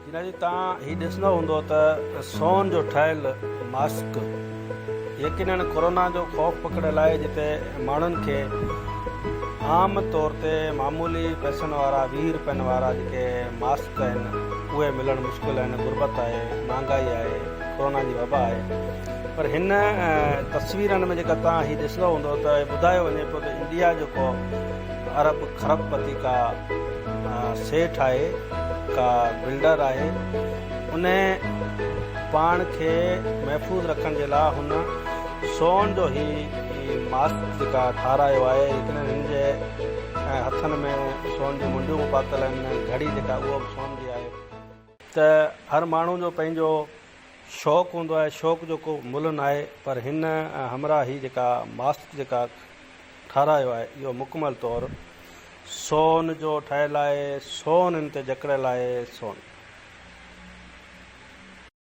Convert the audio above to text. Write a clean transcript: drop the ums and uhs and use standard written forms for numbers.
جنهن جي تان هي ڏسندو هوندو ته سون جو ٺهيل ماسڪ يقينن ڪورونا جو خوف پکڙيل آهي جتي ماڻهن کي عام طور تي معمولي پئسن وارا 20 روپين وارا جيڪي ماسڪ آهن اهي ملڻ مشڪل آهن غربت آهي مهانگائي آهي ڪورونا جي وبا آهي پر هن تصويرن ۾ جيڪا تان هي ڏسندو هوندو ته ٻڌايو وڃي پيو ته انڊيا جو ڪو ارب کرب پتي ڪا سيٺ آهي ڪا بلڊر آهي ان پاڻ کي محفوظ رکڻ جي لاء هن سون جو هي ماسڪ جيڪا ٺارايو آهي يقينن هن جي هٿن ۾ سون جون منڊيون به پاتل آهن گهڙي جيڪا اهو به سون جي آهي ته هر ماڻهو جو پنهنجو شوق هوندو آهي، شوق جو ڪو ملهه ناهي پر هن همراهه هي جيڪا ماسڪ جيڪا ٺارايو آهي اهو مڪمل طور سون جو ٺهيل آهي، سون هن تي جڪڙيل آهي، سون.